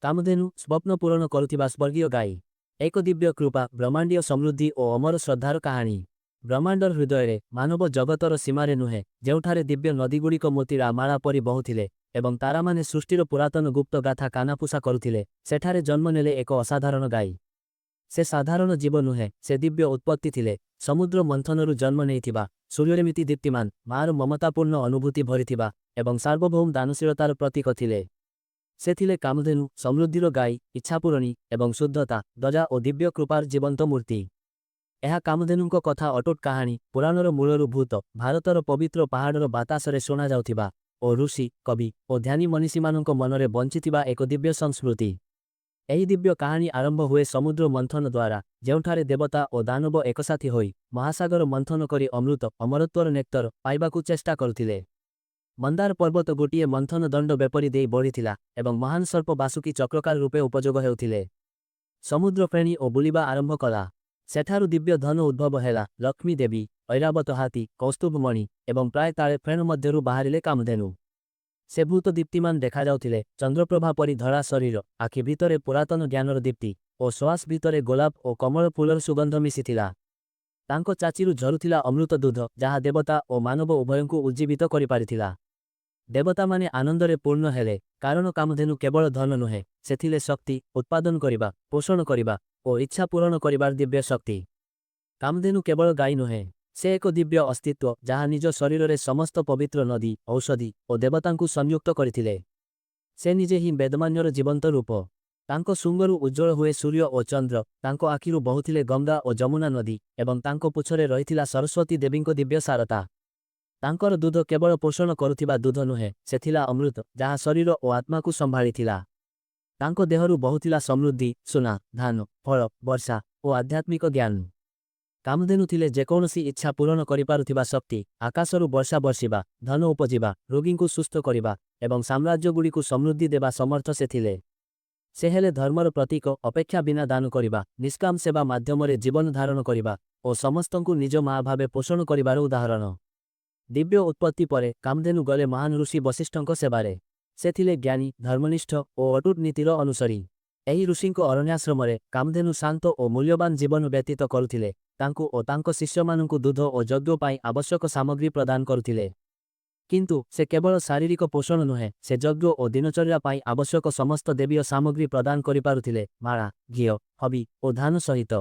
କାମଧେନୁ, ସ୍ୱପ୍ନ ପୂରଣ କରୁଥିବା ସ୍ୱର୍ଗୀୟ ଗାଈ। ଏକ ଦିବ୍ୟ କୃପା, ବ୍ରହ୍ମାଣ୍ଡୀୟ ସମୃଦ୍ଧି ଓ ଅମର ଶ୍ରଦ୍ଧାର କାହାଣୀ। ବ୍ରହ୍ମାଣ୍ଡର ହୃଦୟରେ, ମାନବ ଜଗତର ସୀମାରେ ନୁହେଁ, ଯେଉଁଠାରେ ଦିବ୍ୟ ନଦୀଗୁଡ଼ିକ ମୋତିର ମାଳା ପରି ବହୁଥିଲେ ଏବଂ ତାରାମାନେ ସୃଷ୍ଟିର ପୁରାତନ ଗୁପ୍ତ ଗାଥା କାନାଫୁସା କରୁଥିଲେ, ସେଠାରେ ଜନ୍ମ ନେଲେ ଏକ ଅସାଧାରଣ ଗାଈ। ସେ ସାଧାରଣ ଜୀବ ନୁହେଁ, ସେ ଦିବ୍ୟ ଉତ୍ପତ୍ତି ଥିଲେ, ସମୁଦ୍ର ମନ୍ଥନରୁ ଜନ୍ମ ନେଇଥିବା, ସୂର୍ଯ୍ୟ ଯେମିତି ଦୀପ୍ତିମାନ, ମାର ମମତାପୂର୍ଣ୍ଣ ଅନୁଭୂତି ଭରିଥିବା ଏବଂ ସାର୍ବଭୌମ ଦାନଶୀଳତାର ପ୍ରତୀକ ଥିଲେ। ସେ ଥିଲେ କାମଧେନୁ, ସମୃଦ୍ଧିର ଗାଈ, ଇଚ୍ଛାପୂରଣୀ ଏବଂ ଶୁଦ୍ଧତା, ଦୟା ଓ ଦିବ୍ୟ କୃପାର ଜୀବନ୍ତ ମୂର୍ତ୍ତି। ଏହା କାମଧେନୁଙ୍କ କଥା, ଅଟୁଟ କାହାଣୀ, ପୁରାଣର ମୂଳରୁ ଭୂତ, ଭାରତର ପବିତ୍ର ପାହାଡ଼ର ବାତାସରେ ଶୁଣାଯାଉଥିବା ଓ ଋଷି, କବି ଓ ଧ୍ୟାନୀ ମନୀଷୀମାନଙ୍କ ମନରେ ବଞ୍ଚିଥିବା ଏକ ଦିବ୍ୟ ସଂସ୍ମୃତି। ଏହି ଦିବ୍ୟ କାହାଣୀ ଆରମ୍ଭ ହୁଏ ସମୁଦ୍ର ମନ୍ଥନ ଦ୍ୱାରା, ଯେଉଁଠାରେ ଦେବତା ଓ ଦାନବ ଏକସାଥୀ ହୋଇ ମହାସାଗର ମନ୍ଥନ କରି ଅମୃତ, ଅମରତ୍ୱର ନେକ୍ଟର ପାଇବାକୁ ଚେଷ୍ଟା କରୁଥିଲେ। ମନ୍ଦାର ପର୍ବତ ଗୋଟିଏ ମନ୍ଥନ ଦଣ୍ଡ ଯେପରି ଦେଇ ବଢ଼ିଥିଲା ଏବଂ ମହାନ ସର୍ପ ବାସୁକି ଚକ୍ରକାର ରୂପେ ଉପଯୋଗ ହେଉଥିଲେ। ସମୁଦ୍ର ଫେଣି ଓ ବୁଲିବା ଆରମ୍ଭ କଲା। ସେଠାରୁ ଦିବ୍ୟ ଧନ ଉଦ୍ଭବ ହେଲା, ଲକ୍ଷ୍ମୀ ଦେବୀ, ଐରାବତ ହାତୀ, କୌସ୍ତୁଭମଣି ଏବଂ ପ୍ରାୟ ତାଳେ ଫେଣ ମଧ୍ୟରୁ ବାହାରିଲେ କାମଧେନୁ। ସେ ଭୂତ ଦୀପ୍ତିମାନ ଦେଖାଯାଉଥିଲେ, ଚନ୍ଦ୍ରପ୍ରଭା ପରି ଧଳା ଶରୀର, ଆଖି ଭିତରେ ପୁରାତନ ଜ୍ଞାନର ଦୀପ୍ତି ଓ ଶ୍ୱାସ ଭିତରେ ଗୋଲାପ ଓ କମଳ ଫୁଲର ସୁଗନ୍ଧ ମିଶିଥିଲା। ତାଙ୍କ ଚାଚିରୁ ଝରୁଥିଲା ଅମୃତ ଦୁଧ, ଯାହା ଦେବତା ଓ ମାନବ ଉଭୟଙ୍କୁ ଉଜ୍ଜୀବିତ କରିପାରିଥିଲା। ଦେବତାମାନେ ଆନନ୍ଦରେ ପୂର୍ଣ୍ଣ ହେଲେ, କାରଣ କାମଧେନୁ କେବଳ ଧନ ନୁହେଁ, ସେ ଥିଲେ ଶକ୍ତି, ଉତ୍ପାଦନ କରିବା, ପୋଷଣ କରିବା ଓ ଇଚ୍ଛା ପୂରଣ କରିବାର ଦିବ୍ୟ ଶକ୍ତି। କାମଧେନୁ କେବଳ ଗାଈ ନୁହେଁ, ସେ ଏକ ଦିବ୍ୟ ଅସ୍ତିତ୍ୱ, ଯାହା ନିଜ ଶରୀରରେ ସମସ୍ତ ପବିତ୍ର ନଦୀ, ଔଷଧି ଓ ଦେବତାଙ୍କୁ ସଂଯୁକ୍ତ କରିଥିଲେ। ସେ ନିଜେ ହିଁ ବେଦମାନ୍ୟର ଜୀବନ୍ତ ରୂପ। ତାଙ୍କ ଶୁଙ୍ଗରୁ ଉଜ୍ଜ୍ୱଳ ହୁଏ ସୂର୍ଯ୍ୟ ଓ ଚନ୍ଦ୍ର, ତାଙ୍କ ଆଖିରୁ ବହୁଥିଲେ ଗଙ୍ଗା ଓ ଯମୁନା ନଦୀ ଏବଂ ତାଙ୍କ ପୁଚ୍ଛରେ ରହିଥିଲା ସରସ୍ୱତୀ ଦେବୀଙ୍କ ଦିବ୍ୟ ସାରତା। ତାଙ୍କର ଦୁଧ କେବଳ ପୋଷଣ କରୁଥିବା ଦୁଧ ନୁହେଁ, ସେ ଥିଲା ଅମୃତ, ଯାହା ଶରୀର ଓ ଆତ୍ମାକୁ ସମ୍ଭାଳିଥିଲା। ତାଙ୍କ ଦେହରୁ ବହୁଥିଲା ସମୃଦ୍ଧି, ସୁନା, ଧାନ, ଫଳ, ବର୍ଷା ଓ ଆଧ୍ୟାତ୍ମିକ ଜ୍ଞାନ। କାମଧେନୁ ଥିଲେ ଯେକୌଣସି ଇଚ୍ଛା ପୂରଣ କରିପାରୁଥିବା ଶକ୍ତି, ଆକାଶରୁ ବର୍ଷା ବର୍ଷିବା, ଧନ ଉପଜିବା, ରୋଗୀଙ୍କୁ ସୁସ୍ଥ କରିବା ଏବଂ ସାମ୍ରାଜ୍ୟଗୁଡ଼ିକୁ ସମୃଦ୍ଧି ଦେବା ସମର୍ଥ ସେ ଥିଲେ। ସେ ହେଲେ ଧର୍ମର ପ୍ରତୀକ, ଅପେକ୍ଷା ବିନା ଦାନ କରିବା, ନିଷ୍କାମ ସେବା ମାଧ୍ୟମରେ ଜୀବନ ଧାରଣ କରିବା ଓ ସମସ୍ତଙ୍କୁ ନିଜ ମା ଭାବେ ପୋଷଣ କରିବାର ଉଦାହରଣ। ଦିବ୍ୟ ଉତ୍ପତ୍ତି ପରେ କାମଧେନୁ ଗଲେ ମହାନ ଋଷି ବଶିଷ୍ଠଙ୍କ ସେବାରେ। ସେ ଥିଲେ ଜ୍ଞାନୀ, ଧର୍ମନିଷ୍ଠ ଓ ଅଟୁଟ ନୀତିର ଅନୁସରୀ। ଏହି ଋଷିଙ୍କ ଅରଣ୍ୟାଶ୍ରମରେ କାମଧେନୁ ଶାନ୍ତ ଓ ମୂଲ୍ୟବାନ ଜୀବନ ବ୍ୟତୀତ କରୁଥିଲେ, ତାଙ୍କୁ ଓ ତାଙ୍କ ଶିଷ୍ୟମାନଙ୍କୁ ଦୁଧ ଓ ଯଜ୍ଞ ପାଇଁ ଆବଶ୍ୟକ ସାମଗ୍ରୀ ପ୍ରଦାନ କରୁଥିଲେ। କିନ୍ତୁ ସେ କେବଳ ଶାରୀରିକ ପୋଷଣ ନୁହେଁ, ସେ ଯଜ୍ଞ ଓ ଦିନଚର୍ଯ୍ୟା ପାଇଁ ଆବଶ୍ୟକ ସମସ୍ତ ଦେବୀୟ ସାମଗ୍ରୀ ପ୍ରଦାନ କରିପାରୁଥିଲେ, ମାଳା, ଘିଅ, ହବି ଓ ଧାନ ସହିତ।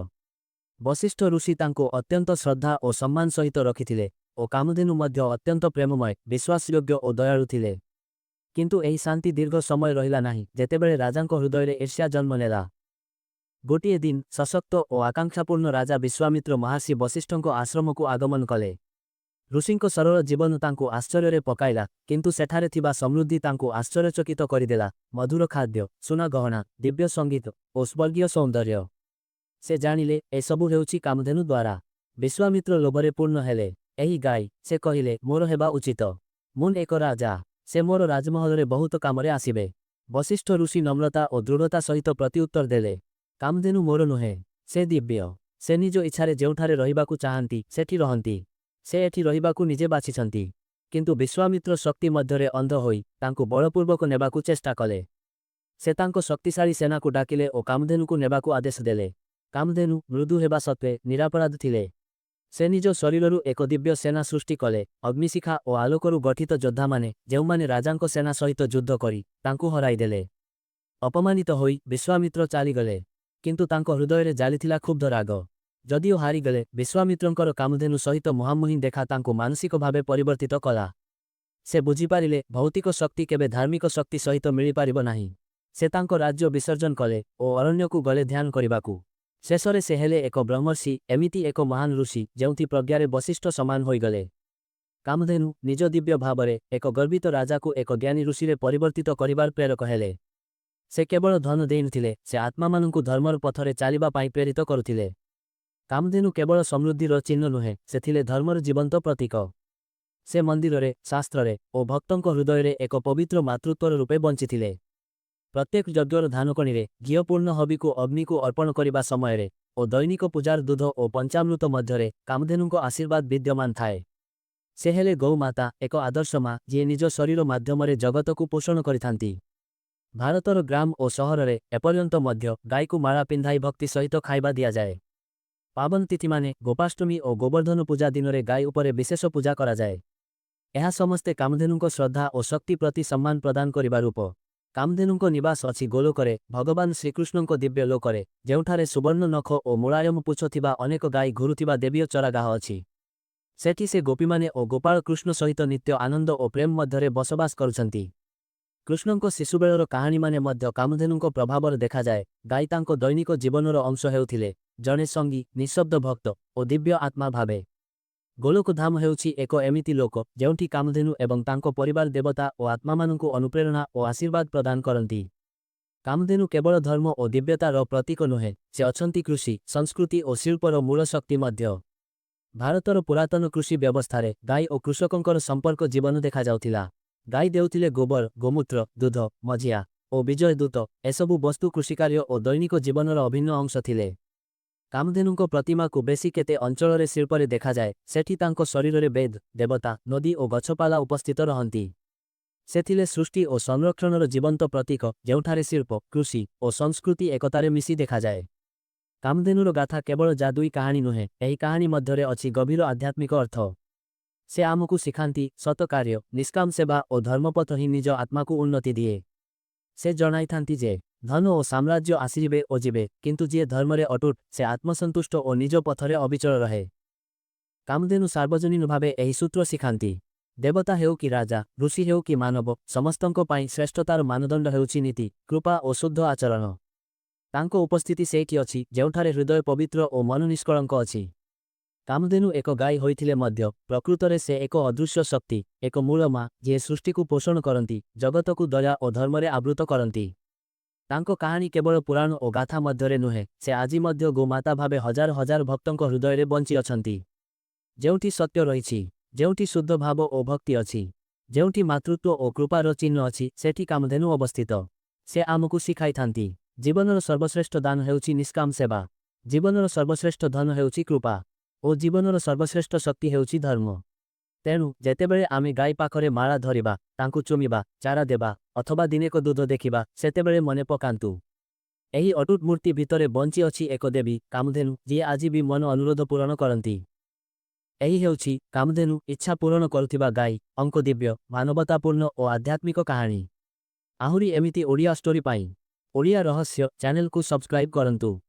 ବଶିଷ୍ଠ ଋଷି ତାଙ୍କୁ ଅତ୍ୟନ୍ତ ଶ୍ରଦ୍ଧା ଓ ସମ୍ମାନ ସହିତ ରଖିଥିଲେ ଓ କାମଧେନୁ ମଧ୍ୟ ଅତ୍ୟନ୍ତ ପ୍ରେମମୟ, ବିଶ୍ୱାସଯୋଗ୍ୟ ଓ ଦୟାଳୁ ଥିଲେ। କିନ୍ତୁ ଏହି ଶାନ୍ତି ଦୀର୍ଘ ସମୟ ରହିଲା ନାହିଁ, ଯେତେବେଳେ ରାଜାଙ୍କ ହୃଦୟରେ ଈର୍ଷ୍ୟା ଜନ୍ମ ନେଲା। ଗୋଟିଏ ଦିନ ସଶକ୍ତ ଓ ଆକାଂକ୍ଷାପୂର୍ଣ୍ଣ ରାଜା ବିଶ୍ୱାମିତ୍ର ମହର୍ଷି ବଶିଷ୍ଠଙ୍କ ଆଶ୍ରମକୁ ଆଗମନ କଲେ। ଋଷିଙ୍କ ସରଳ ଜୀବନ ତାଙ୍କୁ ଆଶ୍ଚର୍ଯ୍ୟରେ ପକାଇଲା, କିନ୍ତୁ ସେଠାରେ ଥିବା ସମୃଦ୍ଧି ତାଙ୍କୁ ଆଶ୍ଚର୍ଯ୍ୟଚକିତ କରିଦେଲା, ମଧୁର ଖାଦ୍ୟ, ସୁନା ଗହଣା, ଦିବ୍ୟ ସଙ୍ଗୀତ ଓ ସ୍ୱର୍ଗୀୟ ସୌନ୍ଦର୍ଯ୍ୟ। ସେ ଜାଣିଲେ, ଏସବୁ ହେଉଛି କାମଧେନୁ ଦ୍ୱାରା। ବିଶ୍ୱାମିତ୍ର ଲୋଭରେ ପୂର୍ଣ୍ଣ ହେଲେ। "ଏହି ଗାଈ," ସେ କହିଲେ, "ମୋର ହେବା ଉଚିତ। ମୁଁ ଏକ ରାଜା। ସେ ମୋର ରାଜମହଲରେ ବହୁତ କାମରେ ଆସିବେ।" ବଶିଷ୍ଠ ଋଷି ନମ୍ରତା ଓ ଦୃଢ଼ତା ସହିତ ପ୍ରତିଉତ୍ତର ଦେଲେ, "କାମଧେନୁ ମୋର ନୁହେଁ। ସେ ଦିବ୍ୟ। ସେ ନିଜ ଇଚ୍ଛାରେ ଯେଉଁଠାରେ ରହିବାକୁ ଚାହାନ୍ତି, ସେଠି ରହନ୍ତି। ସେ ଏଠି ରହିବାକୁ ନିଜେ ବାଛିଛନ୍ତି।" କିନ୍ତୁ ବିଶ୍ୱାମିତ୍ର ଶକ୍ତି ମଧ୍ୟରେ ଅନ୍ଧ ହୋଇ ତାଙ୍କୁ ବଳପୂର୍ବକ ନେବାକୁ ଚେଷ୍ଟା କଲେ। ସେ ତାଙ୍କ ଶକ୍ତିଶାଳୀ ସେନାକୁ ଡାକିଲେ ଓ କାମଧେନୁକୁ ନେବାକୁ ଆଦେଶ ଦେଲେ। କାମଧେନୁ ମୃଦୁ ହେବା ସତ୍ତ୍ୱେ ନିରାପରାଧ ଥିଲେ। ସେ ନିଜ ଶରୀରରୁ ଏକ ଦିବ୍ୟ ସେନା ସୃଷ୍ଟି କଲେ, ଅଗ୍ନିଶିଖା ଓ ଆଲୋକରୁ ଗଠିତ ଯୋଦ୍ଧାମାନେ, ଯେଉଁମାନେ ରାଜାଙ୍କ ସେନା ସହିତ ଯୁଦ୍ଧ କରି ତାଙ୍କୁ ହରାଇଦେଲେ। ଅପମାନିତ ହୋଇ ବିଶ୍ୱାମିତ୍ର ଚାଲିଗଲେ, କିନ୍ତୁ ତାଙ୍କ ହୃଦୟରେ ଜାଳିଥିଲା କ୍ଷୁବ୍ଧ ରାଗ। ଯଦିଓ ହାରିଗଲେ, ବିଶ୍ୱାମିତ୍ରଙ୍କର କାମଧେନୁ ସହିତ ମୁହାଁମୁହିଁ ଦେଖା ତାଙ୍କୁ ମାନସିକ ଭାବେ ପରିବର୍ତ୍ତିତ କଲା। ସେ ବୁଝିପାରିଲେ, ଭୌତିକ ଶକ୍ତି କେବେ ଧାର୍ମିକ ଶକ୍ତି ସହିତ ମିଳିପାରିବ ନାହିଁ। ସେ ତାଙ୍କ ରାଜ୍ୟ ବିସର୍ଜନ କଲେ ଓ ଅରଣ୍ୟକୁ ଗଲେ ଧ୍ୟାନ କରିବାକୁ। ଶେଷରେ ସେ ହେଲେ ଏକ ବ୍ରହ୍ମର୍ଷି, ଏମିତି ଏକ ମହାନ ଋଷି, ଯେଉଁଠି ପ୍ରଜ୍ଞାରେ ବଶିଷ୍ଠ ସମାନ ହୋଇଗଲେ। କାମଧେନୁ ନିଜ ଦିବ୍ୟ ଭାବରେ ଏକ ଗର୍ବିତ ରାଜାକୁ ଏକ ଜ୍ଞାନୀ ଋଷିରେ ପରିବର୍ତ୍ତିତ କରିବାର ପ୍ରେରକ ହେଲେ। ସେ କେବଳ ଧନ ଦେଇନଥିଲେ, ସେ ଆତ୍ମାମାନଙ୍କୁ ଧର୍ମର ପଥରେ ଚାଲିବା ପାଇଁ ପ୍ରେରିତ କରୁଥିଲେ। କାମଧେନୁ କେବଳ ସମୃଦ୍ଧିର ଚିହ୍ନ ନୁହେଁ, ସେ ଥିଲେ ଧର୍ମର ଜୀବନ୍ତ ପ୍ରତୀକ। ସେ ମନ୍ଦିରରେ, ଶାସ୍ତ୍ରରେ ଓ ଭକ୍ତଙ୍କ ହୃଦୟରେ ଏକ ପବିତ୍ର ମାତୃତ୍ୱର ରୂପେ ବଞ୍ଚିଥିଲେ। ପ୍ରତ୍ୟେକ ଯଜ୍ଞର ଧାନକଣିରେ, ଘିଅପୂର୍ଣ୍ଣ ହବିକୁ ଅଗ୍ନିକୁ ଅର୍ପଣ କରିବା ସମୟରେ ଓ ଦୈନିକ ପୂଜାର ଦୁଧ ଓ ପଞ୍ଚାମୃତ ମଧ୍ୟରେ କାମଧେନୁଙ୍କ ଆଶୀର୍ବାଦ ବିଦ୍ୟମାନ ଥାଏ। ସେ ହେଲେ ଗୌମାତା, ଏକ ଆଦର୍ଶ ମା, ଯିଏ ନିଜ ଶରୀର ମାଧ୍ୟମରେ ଜଗତକୁ ପୋଷଣ କରିଥାନ୍ତି। ଭାରତର ଗ୍ରାମ ଓ ସହରରେ ଏପର୍ଯ୍ୟନ୍ତ ମଧ୍ୟ ଗାଈକୁ ମାଳା ପିନ୍ଧାଇ ଭକ୍ତି ସହିତ ଖାଇବା ଦିଆଯାଏ। ପାବନ ତିଥିମାନେ ଗୋପାଷ୍ଟମୀ ଓ ଗୋବର୍ଦ୍ଧନ ପୂଜା ଦିନରେ ଗାଈ ଉପରେ ବିଶେଷ ପୂଜା କରାଯାଏ। ଏହା ସମସ୍ତେ କାମଧେନୁଙ୍କ ଶ୍ରଦ୍ଧା ଓ ଶକ୍ତି ପ୍ରତି ସମ୍ମାନ ପ୍ରଦାନ କରିବା ରୂପ। କାମଧେନୁଙ୍କ ନିବାସ ଅଛି ଗୋଲୋକରେ, ଭଗବାନ ଶ୍ରୀକୃଷ୍ଣଙ୍କ ଦିବ୍ୟ ଲୋକରେ, ଯେଉଁଠାରେ ସୁବର୍ଣ୍ଣ ନଖ ଓ ମୁଳାୟମ ପୁଚ୍ଛ ଥିବା ଅନେକ ଗାଈ ଘୁରୁଥିବା ଦେବୀୟ ଚରାଗାହ ଅଛି। ସେଠି ସେ ଗୋପୀମାନେ ଓ ଗୋପାଳ କୃଷ୍ଣ ସହିତ ନିତ୍ୟ ଆନନ୍ଦ ଓ ପ୍ରେମ ମଧ୍ୟରେ ବସବାସ କରୁଛନ୍ତି। କୃଷ୍ଣଙ୍କ ଶିଶୁବେଳର କାହାଣୀମାନେ ମଧ୍ୟ କାମଧେନୁଙ୍କ ପ୍ରଭାବରେ ଦେଖାଯାଏ। ଗାଈ ତାଙ୍କ ଦୈନିକ ଜୀବନର ଅଂଶ ହେଉଥିଲେ, ଜଣେ ସଙ୍ଗୀ, ନିଃଶବ୍ଦ ଭକ୍ତ ଓ ଦିବ୍ୟ ଆତ୍ମା ଭାବେ। ଗୋଲୋକଧାମ ହେଉଛି ଏକ ଏମିତି ଲୋକ, ଯେଉଁଠି କାମଧେନୁ ଏବଂ ତାଙ୍କ ପରିବାର ଦେବତା ଓ ଆତ୍ମାମାନଙ୍କୁ ଅନୁପ୍ରେରଣା ଓ ଆଶୀର୍ବାଦ ପ୍ରଦାନ କରନ୍ତି। କାମଧେନୁ କେବଳ ଧର୍ମ ଓ ଦିବ୍ୟତାର ପ୍ରତୀକ ନୁହେଁ, ସେ ଅଛନ୍ତି କୃଷି, ସଂସ୍କୃତି ଓ ଶିଳ୍ପର ମୂଳ ଶକ୍ତି ମଧ୍ୟ। ଭାରତର ପୁରାତନ କୃଷି ବ୍ୟବସ୍ଥାରେ ଗାଈ ଓ କୃଷକଙ୍କର ସମ୍ପର୍କ ଜୀବନ ଦେଖାଯାଉଥିଲା। ଗାଈ ଦେଉଥିଲେ ଗୋବର, ଗୋମୂତ୍ର, ଦୁଧ, ମଝିଆ ଓ ବିଜୟ ଦୂତ। ଏସବୁ ବସ୍ତୁ କୃଷିକାର୍ଯ୍ୟ ଓ ଦୈନିକ ଜୀବନର ଅଭିନ୍ନ ଅଂଶ ଥିଲେ। କାମଧେନୁଙ୍କ ପ୍ରତିମାକୁ ବେଶୀ କେତେ ଅଞ୍ଚଳରେ ଶିଳ୍ପରେ ଦେଖାଯାଏ। ସେଠି ତାଙ୍କ ଶରୀରରେ ବେଦ, ଦେବତା, ନଦୀ ଓ ଗଛପାଲା ଉପସ୍ଥିତ ରହନ୍ତି। ସେ ଥିଲେ ସୃଷ୍ଟି ଓ ସଂରକ୍ଷଣର ଜୀବନ୍ତ ପ୍ରତୀକ, ଯେଉଁଠାରେ ଶିଳ୍ପ, କୃଷି ଓ ସଂସ୍କୃତି ଏକତାରେ ମିଶି ଦେଖାଯାଏ। କାମଧେନୁର ଗାଥା କେବଳ ଯାଦୁଇ କାହାଣୀ ନୁହେଁ। ଏହି କାହାଣୀ ମଧ୍ୟରେ ଅଛି ଗଭୀର ଆଧ୍ୟାତ୍ମିକ ଅର୍ଥ। ସେ ଆମକୁ ଶିଖାନ୍ତି, ସତ କାର୍ଯ୍ୟ, ନିଷ୍କାମ ସେବା ଓ ଧର୍ମପଥ ହିଁ ନିଜ ଆତ୍ମାକୁ ଉନ୍ନତି ଦିଏ। ସେ ଜଣାଇଥାନ୍ତି ଯେ ଧନ ଓ ସାମ୍ରାଜ୍ୟ ଆସିଯିବେ ଓ ଯିବେ, କିନ୍ତୁ ଯିଏ ଧର୍ମରେ ଅଟୁଟ, ସେ ଆତ୍ମସନ୍ତୁଷ୍ଟ ଓ ନିଜ ପଥରେ ଅବିଚଳ ରହେ। କାମଧେନୁ ସାର୍ବଜନୀନ ଭାବେ ଏହି ସୂତ୍ର ଶିଖାନ୍ତି। ଦେବତା ହେଉ କି ରାଜା, ଋଷି ହେଉ କି ମାନବ, ସମସ୍ତଙ୍କ ପାଇଁ ଶ୍ରେଷ୍ଠତାର ମାନଦଣ୍ଡ ହେଉଛି ନୀତି, କୃପା ଓ ଶୁଦ୍ଧ ଆଚରଣ। ତାଙ୍କ ଉପସ୍ଥିତି ସେଇଠି ଅଛି, ଯେଉଁଠାରେ ହୃଦୟ ପବିତ୍ର ଓ ମନ ନିଷ୍କଳଙ୍କ ଅଛି। କାମଧେନୁ ଏକ ଗାଈ ହୋଇଥିଲେ ମଧ୍ୟ ପ୍ରକୃତରେ ସେ ଏକ ଅଦୃଶ୍ୟ ଶକ୍ତି, ଏକ ମୂଳ ମା, ଯିଏ ସୃଷ୍ଟିକୁ ପୋଷଣ କରନ୍ତି, ଜଗତକୁ ଦୟା ଓ ଧର୍ମରେ ଆବୃତ କରନ୍ତି। ତାଙ୍କ କାହାଣୀ କେବଳ ପୁରାଣ ଓ ଗାଥା ମଧ୍ୟରେ ନୁହେଁ, ସେ ଆଜି ମଧ୍ୟ ଗୋମାତା ଭାବେ ହଜାର ହଜାର ଭକ୍ତଙ୍କ ହୃଦୟରେ ବଞ୍ଚି ଅଛନ୍ତି। ଯେଉଁଠି ସତ୍ୟ ରହିଛି, ଯେଉଁଠି ଶୁଦ୍ଧ ଭାବ ଓ ଭକ୍ତି ଅଛି, ଯେଉଁଠି ମାତୃତ୍ୱ ଓ କୃପାର ଚିହ୍ନ ଅଛି, ସେଠି କାମଧେନୁ ଅବସ୍ଥିତ। ସେ ଆମକୁ ଶିଖାଇଥାନ୍ତି, ଜୀବନର ସର୍ବଶ୍ରେଷ୍ଠ ଦାନ ହେଉଛି ନିଷ୍କାମ ସେବା, ଜୀବନର ସର୍ବଶ୍ରେଷ୍ଠ ଧନ ହେଉଛି କୃପା ଓ ଜୀବନର ସର୍ବଶ୍ରେଷ୍ଠ ଶକ୍ତି ହେଉଛି ଧର୍ମ। ତେଣୁ ଯେତେବେଳେ ଆମେ ଗାଈ ପାଖରେ ମାଳା ଧରିବା, ତାଙ୍କୁ ଚୁମିବା, ଚାରା ଦେବା ଅଥବା ଦିନେକ ଦୁଧ ଦେଖିବା, ସେତେବେଳେ ମନେ ପକାନ୍ତୁ, ଏହି ଅଟୁଟ ମୂର୍ତ୍ତି ଭିତରେ ବଞ୍ଚି ଅଛି ଏକ ଦେବୀ କାମଧେନୁ, ଯିଏ ଆଜି ବି ମନ ଅନୁରୋଧ ପୂରଣ କରନ୍ତି। ଏହି ହେଉଛି କାମଧେନୁ, ଇଚ୍ଛା ପୂରଣ କରୁଥିବା ଗାଈ, ଅଙ୍କ ଦିବ୍ୟ, ମାନବତାପୂର୍ଣ୍ଣ ଓ ଆଧ୍ୟାତ୍ମିକ କାହାଣୀ। ଆହୁରି ଏମିତି ଓଡ଼ିଆ ଷ୍ଟୋରି ପାଇଁ ଓଡ଼ିଆ ରହସ୍ୟ ଚ୍ୟାନେଲକୁ ସବସ୍କ୍ରାଇବ୍ କରନ୍ତୁ।